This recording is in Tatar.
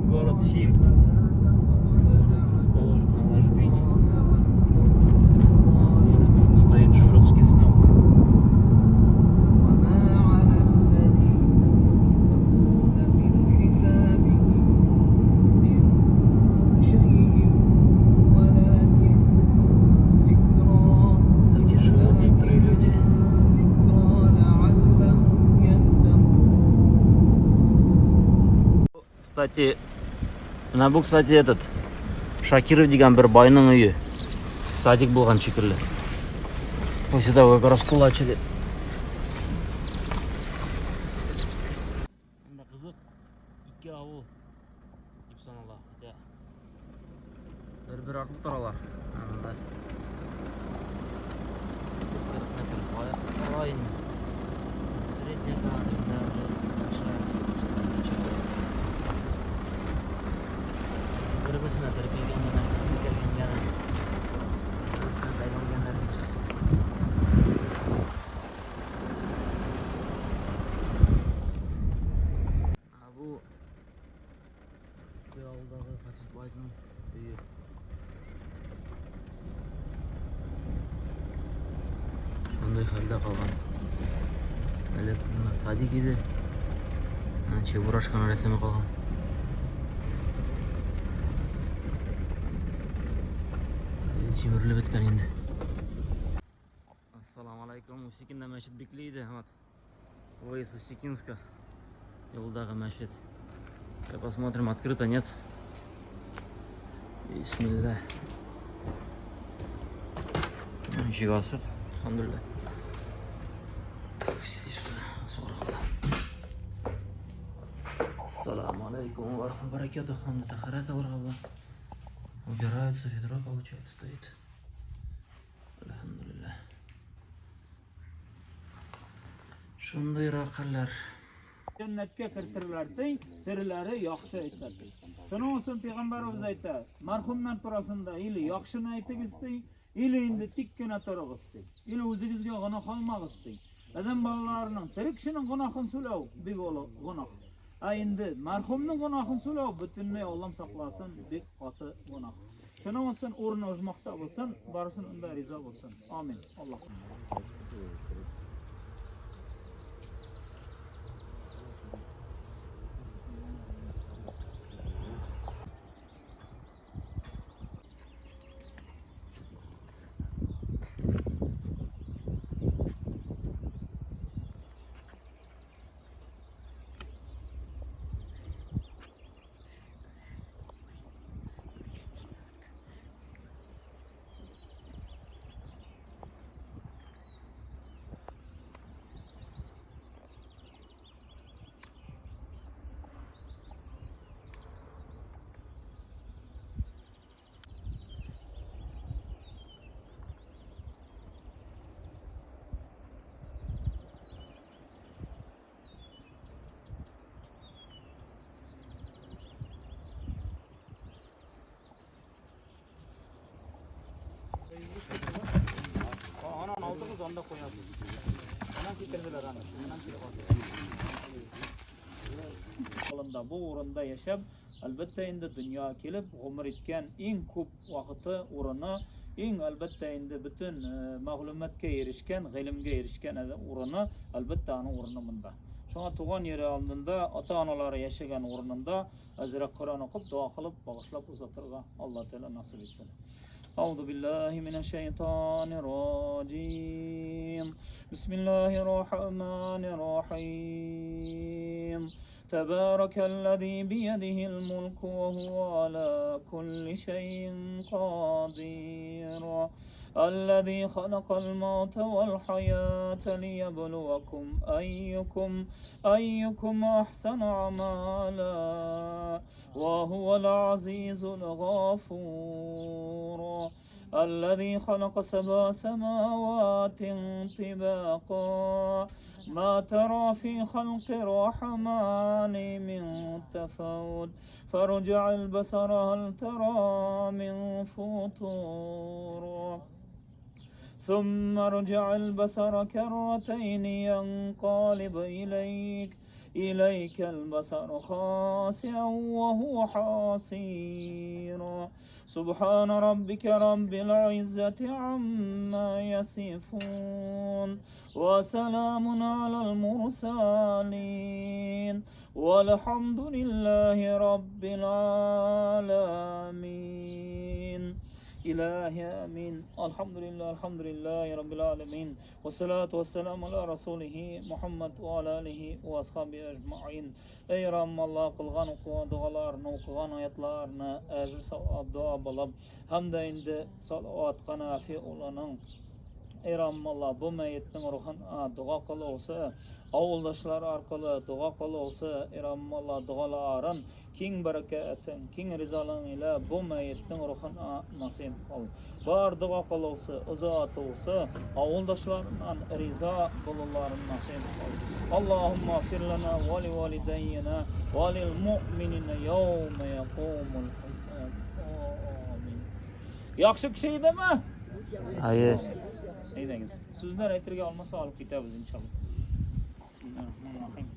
Город Сим. Город расположен на ложбине. Над городом стоит жесткий смог. وما على الذين يتقون من حسابهم من شيء ولكن ذكرى Так и живут некоторые люди. ذكرى لعلهم يتقون. Кстати, менә бу, кстати, этот Шакиров дигән бер байның өе. Садик булган шикелле. После того, как раскулачили. Монда кызык ике авыл дип санала. Хотя бер-бер артлы торалар. Анда 140 метр ала инде. Средняя да, уже большая, что-то начало. Бер-берсенә теркәлгән генә, теркәлгән генә. Бер-берсенә бәйләнгәннәр. Ә бу бу авылдагы Фатих байның өе. Шундый хәлдә калган. Элек монда садик иде. Менә Чебурашканың рәсеме калган. Җимерелеп беткән инде. Ассаламу алейкум. Усикинда мәчет бикле иде. Вот. Выезд Усикинска. Юлдагы мәчет. Сейчас посмотрим, открыто, нет. Бисмилла. Ишек ачык. Алхамдулилла. Так, здесь что? Сугры. Ассаламу алейкум ва рахматуллахи ва баракатух. Монда тәһарәт алырга була. Убираются, ведро получается стоит. Әлхәмдүлилләһ. Шундыйрак хәлләр. Җәннәткә кертерләр ди, тереләре яхшы әйтсә ди. Шуның өчен пәйгамбәребез әйтә, мәрхүмнәр турасында или яхшыны әйтегез ди, или инде тик кенә торыгыз ди. Или үзегезгә гөнаһ алмагыз ди. Адәм балаларының тере кешенең гөнаһын сөйләү бик олы гөнаһ. Ә инде мәрхүмнең гөнаһын сөйләү бөтенләй Аллам сакласын, бик каты гөнаһ. Шуның өчен урыны оҗмахта булсын, барысын унда риза булсын. Амин. Аллаһ. Анан алдыгыз, анда куясыз. Анан китерделәр аны. Шуннан килеп алдылар. Алында бу урында яшәп, әлбәттә инде дөньяга килеп, гомер иткән иң күп вакыты, урыны, иң әлбәттә инде бөтен мәгълүматка ирешкән, гыйлемгә ирешкән урыны, әлбәттә аның урыны монда. Шуңа туган йире алдында, ата-аналары яшәгән урынында әзрәк Коръән укып, дога кылып, багышлап озатырга Алла Тәгалә насыйп итсен. أعوذ بالله من الشيطان الرجيم بسم الله الرحمن الرحيم تبارك الذي بيده الملك وهو على كل شيء قدير الذي خلق الموت والحياة ليبلوكم أيكم أحسن عملا وهو العزيز الغفور الذي خلق سبع سماوات طباقا ما ترى في خلق الرحمن من تفاوت فارجع البصر هل ترى من فطور ثم ارجع البصر كرتين ينقلب إليك إليك البصر خاسئا وهو حصير سبحان ربك رب العزة عما يصفون وسلام على المرسلين والحمد لله رب العالمين إلهي آمين الحمد لله الحمد لله رب العالمين والصلاة والسلام على رسوله محمد وعلى آله وأصحابه أجمعين Ey Rabbim Allah qılğan oquğan dualarını, oquğan ayetlerini əcr savab dua bulub, həm də indi salavatqa nafi olanın Ey Rabbim Allah bu meyitnin ruhuna dua qılılsa, awuldaşlar arkalı dua qılılsa, Ey Rabbim Allah duaların Kiň bereketiň, kiň rizalygyň ile bu meýitniň ruhuna nasyp kyl. Bar doga kylylsy, yza atylsy, awuldaşlaryndan riza bolularyny nasyp kyl. Allahumma gfir lana we li walideýna we lil mu'minine ýewme ýekumul hisab. Amin. Ýagşy kişi idimi? Aýe. Әйдәгез. Сүзләр әйтергә алмаса алып китәбез иншалла. Bismillahirrahmanirrahim.